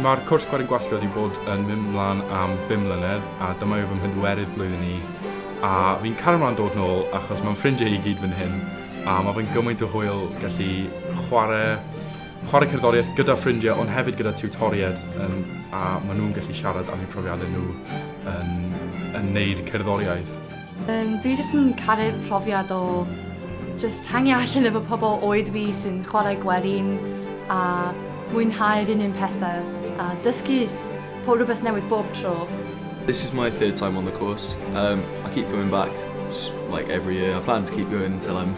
Felly mae'r cwrs Gwerin Gwallgo wedi bod yn mynd mlaen am 5 mlynedd a dyma yw fy mhedwerydd blwyddyn i a fi'n cario mlaen dod nôl achos mae'n ffrindiau i gyd fan hyn a mae fe'n gymaint o hwyl gallu chwarae chwarae cerddoriaeth gyda ffrindiau ond hefyd gyda tiwtoriaid um, a maen nhw'n gallu siarad am eu profiadau nhw yn, yn neud cerddoriaeth. Um, dwi jyst yn caru'r profiad o just hangio allan efo pobl oed fi sy'n chwarae gwerin a mwynhau'r un un pethau a dysgu pob rhywbeth newydd bob tro. This is my third time on the course. I keep coming back just, like every year. I plan to keep going until I'm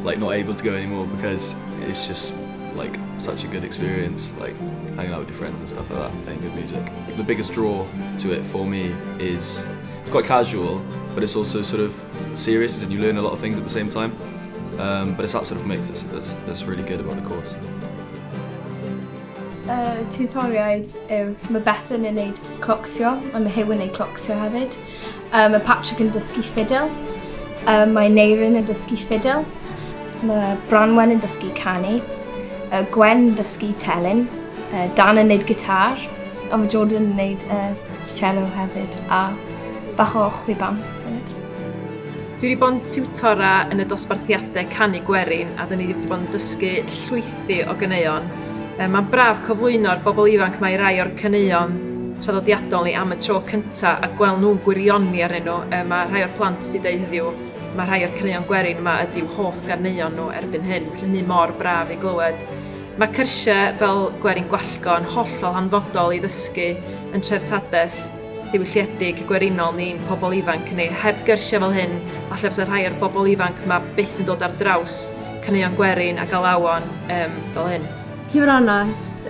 like not able to go anymore because it's just like such a good experience, like hanging out with your friends and stuff like that, playing good music. The biggest draw to it for me is it's quite casual, but it's also sort of serious and you learn a lot of things at the same time. But it's that sort of mix that's really good about the course. Tutoriaid yw, so mae Bethan yn neud clocsio, a mae Huw yn neud clocsio hefyd. Mae Patrick yn dysgu ffidil, mae Neirin yn dysgu ffidil, mae Branwen yn dysgu canu, Gwen yn dysgu telyn, Dan yn neud gitar, a mae Jordan yn neud cello hefyd, a bach o chwiban hefyd. Dwi wedi bod yn tiwtora yn y dosbarthiadau canu gwerin a dyn ni wedi bod yn dysgu llwythi o ganeuon. Mae'n braf cyflwyno'r bobl ifanc mae rai o'r caneuon traddodiadol ni am y tro cynta a gweld nhw'n gwirioni arnyn nhw. Mae rhai o'r plant sy'n deud heddiw, mae rhai o'r caneuon gwerin yma ydy'w hoff ganeuon nhw erbyn hyn, felly hynny mor braf i glywed. Mae cyrsiau fel Gwerin Gwallgo yn hollol hanfodol i ddysgu yn treftadaeth ddiwylliedig gwerinol ni'n pobl ifanc ni. Heb gyrsiau fel hyn, falle fysa rhai o'r bobl ifanc yma byth yn dod ar draws caneuon gwerin ac alawon fel hyn. I fod yn onest,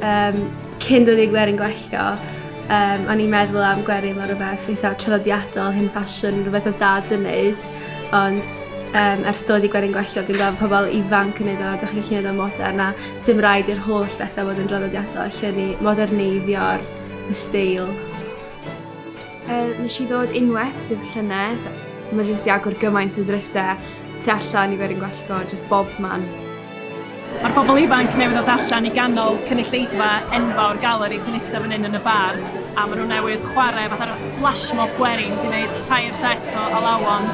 cyn dod i Gwerin Gwallgo, o'n i'n meddwl am gwerin fel rhywbeth eitha traddodiadol, hen ffasiwn, rhywbeth oedd dad yn neud, ond ers dod i Gwerin Gwallgo, dwi'n gweld pobl ifanc yn neud o, dych chi'n gallu neud o'n modern, a sdim rhaid i'r holl bethau fod yn draddodiadol, lle ni moderneiddio'r y steil. Nes i ddod unwaith, sef llynedd. Mae jyst i agor gymaint o ddrysau tu allan i Gwerin Gwallgo, jyst bob man. Mae'r bobl ifanc newydd ddod allan i ganol cynulleidfa enfawr galeri sy'n eistedd fan hyn yn y bar a maen nhw newydd chwarae fatha'r flash mob gwerin, di wneud tair set o alawon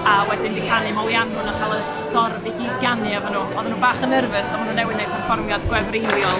a wedyn di canu moliannwn a chael y dorf i gyd ganu efo nhw. Oedden nhw bach yn nervous ond maen nhw newydd wneud perfformiad gwefreiddiol.